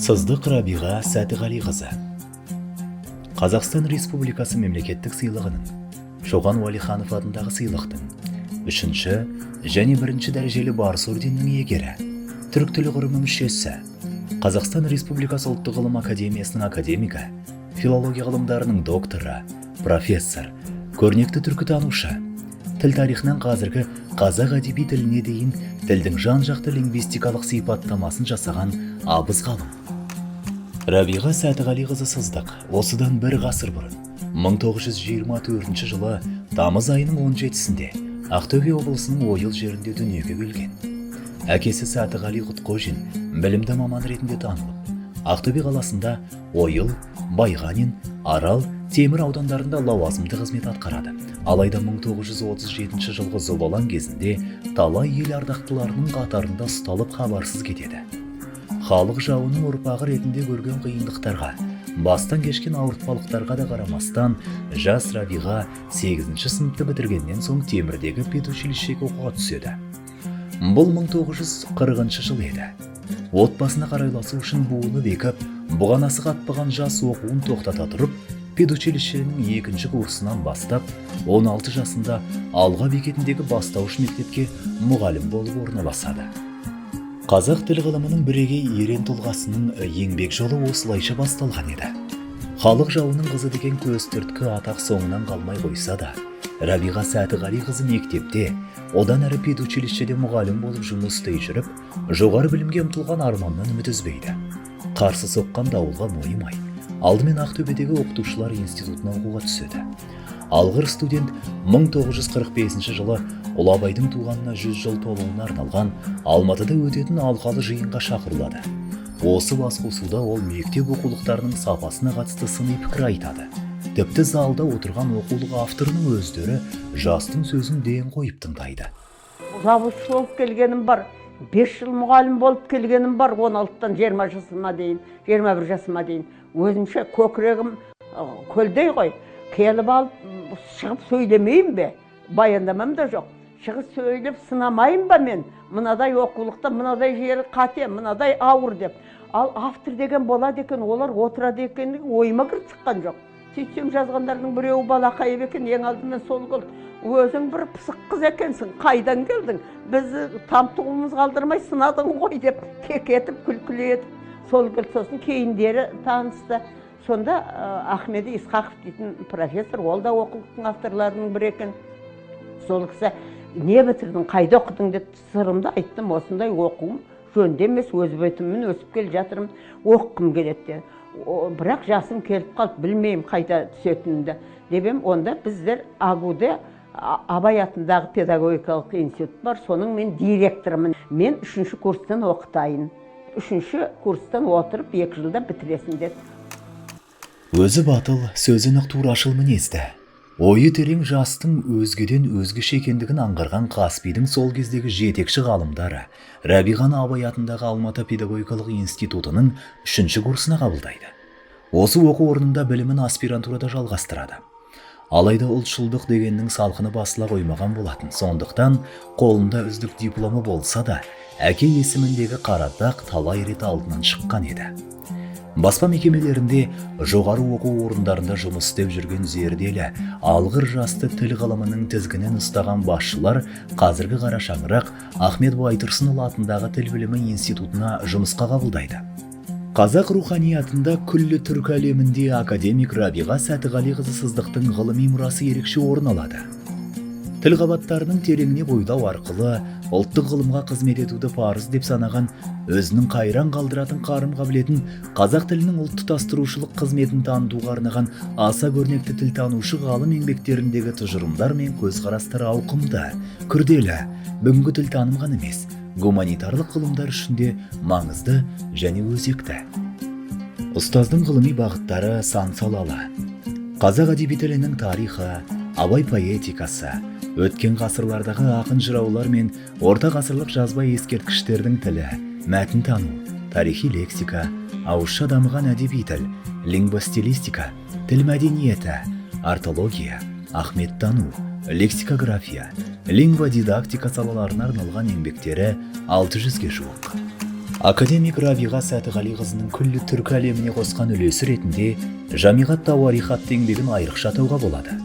Сыздық Рабиға Сәтіғалиқызы, Қазақстан Республикасы Мемлекеттік сыйлығының, Шоқан Уәлиханов атындағы сыйлықтың үшінші және бірінші дәрежелі Барыс орденінің иегері, Түрік тілі ғылымы мүшесі, Қазақстан Республикасы Ұлттық ғылым академиясының академигі, филология ғылымдарының докторы, профессор, көрнекті түркітанушы, тіл тарихынан қазіргі қазақ әдеби тіліне дейін тілдің жан-жақты лингвистикалық сипаттамасын жасаған абыз ғалым. Рабиға Сәтіғалиқызы Сыздық осыдан бір ғасыр бұрын, 1924 жылы тамыз айының 17-сінде Ақтөбе облысының Ойыл жерінде дүниеге келген. Әкесі Сәтіғали Құтқожин білімді маман ретінде танылып, Ақтөбе қаласында, Ойыл, Байғанин, Арал, Темір аудандарында лауазымды қызмет атқарады. Алайда 1937 жылғы зобалаң кезінде талай ел ардақтыларының қатарында ұсталып, хабарсыз кетеді. Халық жауының ұрпағы ретінде көрген қиындықтарға, бастан кешкен ауыртпалықтарға да қарамастан, жас Рабиға 8 сыныпты бітіргеннен соң Темірдегі педучилищеге оқуға түседі. Бұл 1940 жыл еді. Отбасына қарайласу үшін буыны бекіп, бұғанасы қатпаған жас оқуын тоқтата тұрып, педучилищенің екінші курсынан бастап 16 жасында Алға бекетіндегі бастауыш мектепке мұғалім болып орналасады. Қазақ тіл ғылымының бірегей ерен тұлғасының еңбек жолы осылайша басталған еді. Халық жауының қызы деген көз түрткі атақ соңынан қалмай қойса да, Рабиға Сәтіғалиқызы мектепте, одан әрі педучилищеде мұғалім болып жұмыс істей жүріп, жоғары білімге ұмтылған арманнан үміт үзбейді. Қарсы соққан дауылға мойымай, алдымен Ақтөбедегі оқытушылар институтына оқуға түседі. Алғыр студент 1945 жылы ұлы Абайдың туғанына 100 жыл толуына арналған Алматыда өтетін алқалы жиынға шақырылады. Осы басқосуда ол мектеп оқулықтарының сапасына қатысты сыни пікір айтады. Тіпті залда отырған оқулық авторының өздері жастың сөзін ден қойып тыңдайды. Завуч болып келгенім бар, 5 жыл мұғалім болып келгенім бар. 16-тан 20 жасыма дейін, 21 жасыма дейін. Өзімше көкірегім көлдей ғой. Келіп алып шығып сөйлемеймін бе, баяндамам да жоқ, шығып сөйлеп сынамайын ба мен, мынадай оқулықта мынадай жері қате, мынадай ауыр деп. Ал автор деген болады екен, олар отырады екен, ойыма кіріп шыққан жоқ. Сөйтсем, жазғандардың біреуі Балақаев екен. Ең алдымен сол келді: «Өзің бір пысық қыз екенсің, қайдан келдің, біз тамтығымыз қалдырмай сынадың ғой», – деп кекетіп, күлкілі етіп сол келді. Сосын кейіндері танысты. Сонда Ахмеди Исқақов дейтін профессор, ол да оқулықтың авторларының бірі екен. Сол кісі: «Не бітірдің, қайда оқыдың?» – деп. Сырымды айттым: осындай оқуым жөнді емес, өз бетіммен өсіп келе жатырмын, оқығым келеді деді. Бірақ жасым келіп қалды, білмеймін қайда түсетінімді деп ем. Онда біздер АГУде, Абай атындағы педагогикалық институт бар, соның мен директорымын, мен үшінші курстан оқытайын, үшінші курстан отырып 2 жылда бітіресің, деді. Өзі батыл, сөзі нық, турашыл мінезді, ойы терең жастың өзгеден өзгеше екендігін аңғарған ҚазПИ-дің сол кездегі жетекші ғалымдары Рабиғаны Абай атындағы Алматы педагогикалық институтының үшінші курсына қабылдайды. Осы оқу орнында білімін аспирантурада жалғастырады. Алайда ұлтшылдық дегеннің салқыны басыла қоймаған болатын. Сондықтан қолында үздік дипломы болса да, әке есіміндегі қара дақ талай рет алдынан шыққан еді. Баспа мекемелерінде, жоғары оқу орындарында жұмыс істеп жүрген зерделі, алғыр жасты тіл ғылымының тізгінін ұстаған басшылар қазіргі қара шаңырақ Ахмет Байтұрсынұлы атындағы тіл білімі институтына жұмысқа қабылдайды. Қазақ руханиятында, күллі түркі әлемінде академик Рабиға Сәтіғалиқызы Сыздықтың ғылыми мұрасы ерекше орын алады. Тіл қабаттарының тереңіне бойлау арқылы ұлттық ғылымға қызмет етуді парыз деп санаған өзінің қайран қалдыратын қарым қабілетін қазақ тілінің ұлт тұтастырушылық қызметін танытуға арнаған аса көрнекті тілтанушы ғалым еңбектеріндегі тұжырымдар мен көзқарастар ауқымды, күрделі, бүгінгі тілтаным ғана емес, гуманитарлық ғылымдар үшін де маңызды және өзекті. Ұстаздың ғылыми бағыттары сан салалы: қазақ әдеби тілінің тарихы, Абай поэтикасы, өткен ғасырлардағы ақын жыраулар мен орта ғасырлық жазба ескерткіштердің тілі, мәтін тану, тарихи лексика, ауызша дамыған әдеби тіл, лингвостилистика, тіл мәдениеті, ортология, ахметтану, лексикография, лингводидактика салаларына арналған еңбектері 600-ге жуық. Академик Рабиға Сәтіғалиқызының күллі түркі әлеміне қосқан үлесі ретінде Жамиғат Тауарих атты еңбегін айрықша атауға болады.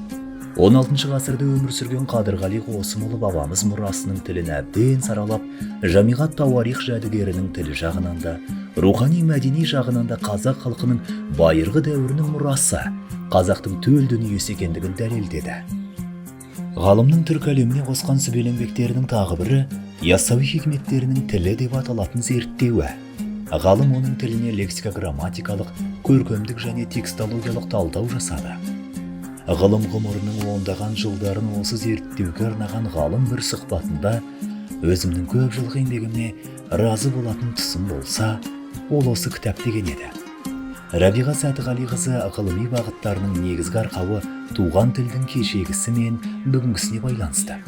16 ғасырда өмір сүрген Қадырғали Қосымұлы бабамыз мұрасының тілін әбден саралап, Жамиғат Тауарих жәдігерінің тілі жағынан да, рухани мәдени жағынан да қазақ халқының байырғы дәуірінің мұрасы, қазақтың төл дүниесі екендігін дәлелдеді. Ғалымның түркі әлеміне қосқан сүбелі еңбектерінің тағы бірі Яссауи хикметтерінің тілі деп аталатын зерттеуі. Ғалым оның тіліне лексика-грамматикалық, көркемдік және текстологиялық талдау жасады. Ғылым ғұмырының ондаған жылдарын осы зерттеуге арнаған ғалым бір сұхбатында өзімнің көп жылғы еңбегіме разы болатын тұсым болса, ол осы кітап деген еді. Рабиға Сәтіғалиқызы ғылыми бағыттарының негізгі арқауы туған тілдің кешегісі мен бүгінгісіне байланысты.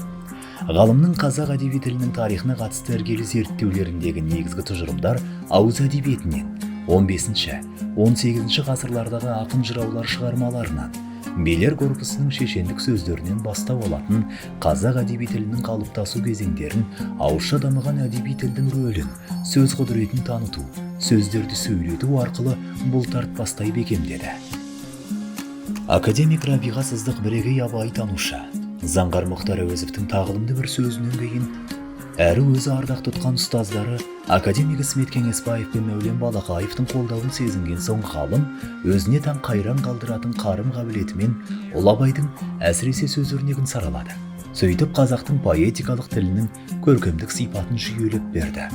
Ғалымның қазақ әдеби тілінің тарихына қатысты іргелі зерттеулеріндегі негізгі тұжырымдар ауыз әдебиетінен, 15-ші, 18-ші ғасырлардағы ақын жыраулар шығармаларынан, билер корпусының шешендік сөздерінен бастау алатын қазақ әдеби тілінің қалыптасу кезеңдерін, ауызша дамыған әдеби тілдің рөлін, сөз құдіретін таныту, сөздерді сөйлету арқылы бұлтартпастай бекемдеді. Академик Рабиға Сыздық бірегей абайтанушы, заңғар Мұхтар Әуезовтің тағылымды бір сөзінен кейін әрі өзі ардақ тұтқан ұстаздары академик Ісмет Кеңесбаев пен Мәулен Балақаевтың қолдауын сезінген соң ғалым өзіне таң қайран қалдыратын қарым қабілетімен ұлы Абайдың әсіресе сөз өрнегін саралады. Сөйтіп қазақтың поэтикалық тілінің көркемдік сипатын жүйелеп берді.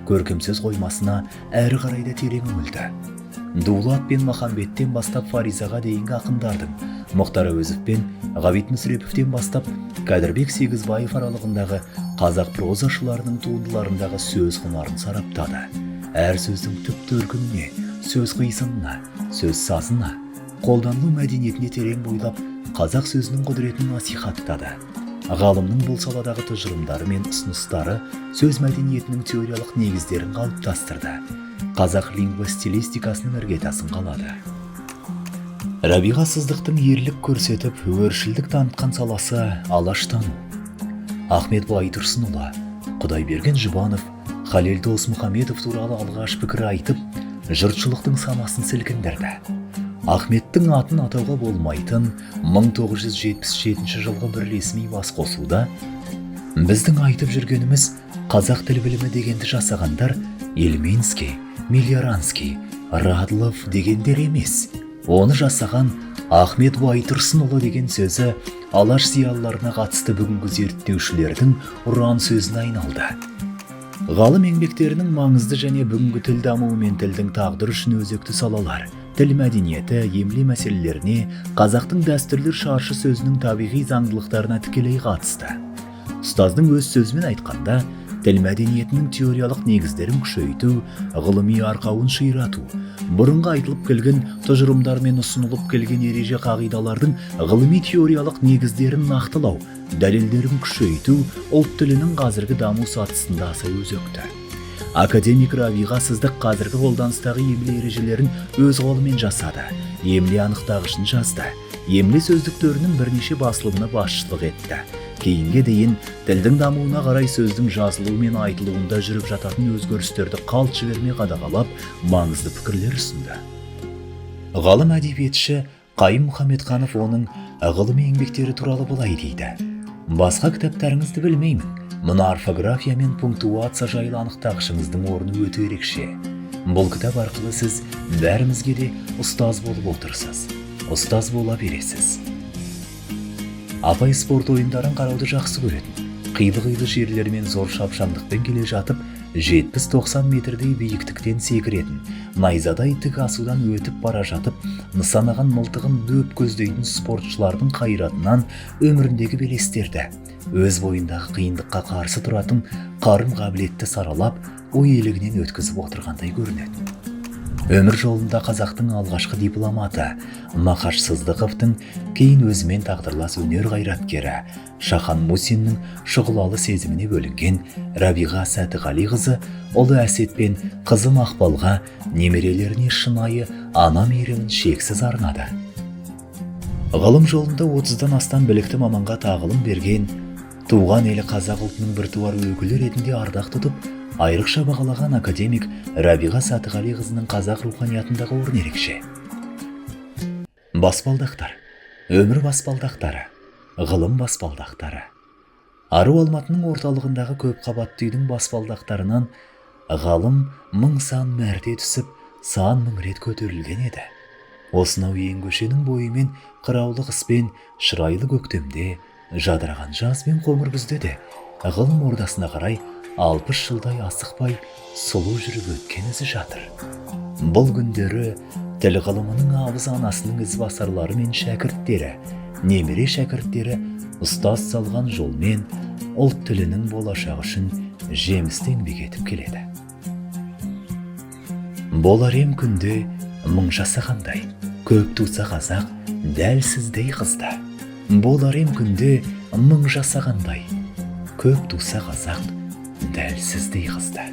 Көркем сөз қоймасына әрі қарай да терең үңілді. Дулат пен Махамбеттен бастап Фаризаға дейінгі ақындардың, Мұхтар Әуезов пен Ғабит Мүсіреповтен бастап Кәдірбек Сегізбаев аралығындағы қазақ прозашыларының туындыларындағы сөз құнарын сараптады. Әр сөздің түп төркініне, сөз қисынына, сөз сазына, қолданылу мәдениетіне терең бойлап, қазақ сөзінің құдіретін насихаттады. Ғалымның бұл саладағы тұжырымдары мен ұсыныстары сөз мәдениетінің теориялық негіздерін қалыптастырды. Қазақ лингвостилистикасының іргетасын қалады. Рабиға Сыздықтың ерлік көрсетіп, өршілдік танытқан саласы алаштану. Ахмет Байтұрсынұлы, Құдайберген Жұбанов, Халел Досмұхамедов туралы алғаш пікір айтып, жұртшылықтың санасын сілкіндірді. Ахметтің атын атауға болмайтын 1977 жылғы бір ресми басқосуда біздің айтып жүргеніміз қазақ тіл білімі дегенді жасағандар Ильминский, Мелиоранский, Радлов дегендер емес. Оны жасаған Ахмет Байтұрсынұлы деген сөзі алаш зиялыларына қатысты бүгінгі зерттеушілердің ұран сөзіне айналды. Ғалым еңбектерінің маңызды және бүгінгі тіл дамуы мен тілдің тағдыры үшін өзекті салалар, тіл мәдениеті, емле мәселелеріне, қазақтың дәстүрлі шаршы сөзінің табиғи заңдылықтарына тікелей қатысты. Ұстаздың өз сөзімен айтқанда, тіл мәдениетінің теориялық негіздерін күшейту, ғылыми арқауын ширату, бұрынғы айтылып келген тұжырымдар мен ұсынылып келген ереже қағидалардың ғылыми теориялық негіздерін нақтылау, дәлелдерін күшейту ұлт тілінің қазіргі даму сатысында аса өзекті. Академик Рабиға Сыздық қазіргі қолданыстағы емле ережелерін өз қолымен жасады, емле анықтағышын жазды, емле сөздіктерінің бірнеше басылымына басшылық етті. Кейінге дейін тілдің дамуына қарай сөздің жазылуы мен айтылуында жүріп жататын өзгерістерді қалт жібермей қадағалап, маңызды пікірлер ұсынды. Ғалым әдебиетші Қайым Мұхамедханов оның ғылыми еңбектері туралы былай дейді. Басқа кітаптарыңызды білмеймін, мына орфография мен пунктуация жайлы анықтағышыңыздың орны өте ерекше. Бұл кітап арқылы сіз бәрімізге де ұстаз болып отырсыз, ұстаз бола бересіз. Апай спорт ойындарын қарауды жақсы көретін. Қилы-қилы жерлермен зор шапшаңдықпен келе жатып, 70-90 метрдей биіктіктен секіретін, найзадай тік асудан өтіп бара жатып, нысанаған мылтығын дөп көздейтін спортшылардың қайратынан өміріндегі белестерді, өз бойындағы қиындыққа қарсы тұратын қарым қабілетті саралап, ой елегінен өткізіп отырғандай көрінеді. Өмір жолында қазақтың алғашқы дипломаты Мақаш Сыздықовтың, кейін өзімен тағдырлас өнер қайраткері Шахан Мусиннің шұғылалы сезіміне бөлінген Рабиға Сәтіғалиқызы ұлы Әсет пен қызы Мақпалға, немерелеріне шынайы ана мейірімін шексіз арнады. Ғылым жолында 30-дан астам білікті маманға тағылым берген, туған елі қазақ ұлтының біртуар өкілі ретінде ардақ тұтып, Айрықша бағалаған академик Рабиға Сатығалиқызының қазақ руханиятындағы орны ерекше. Баспалдақтар, өмір баспалдақтары, ғылым баспалдақтары. Ару Алматының орталығындағы көп қабатты үйдің баспалдақтарынан ғалым мың сан мәрте түсіп, сан мың рет көтерілген еді. Осынау ең көшенің бойымен қыраулы қыс пен шырайлы көктемде, жадыраған жаз бен қоңыр күзде де ғылым ордасына қарай 60 жылдай асықпай сұлу жүріп өткен ізі жатыр. Бұл күндері тіл ғылымының абыз анасының ізбасарлары мен шәкірттері, немере шәкірттері ұстаз салған жолмен ұлт тілінің болашағы үшін жемісті еңбек етіп келеді. Болар ем күнде мың жасағандай, көп туса қазақ дәл сіздей қызды. Болар ем күнде мың жасағандай, көп туса қазақ дәл сіздей қызды.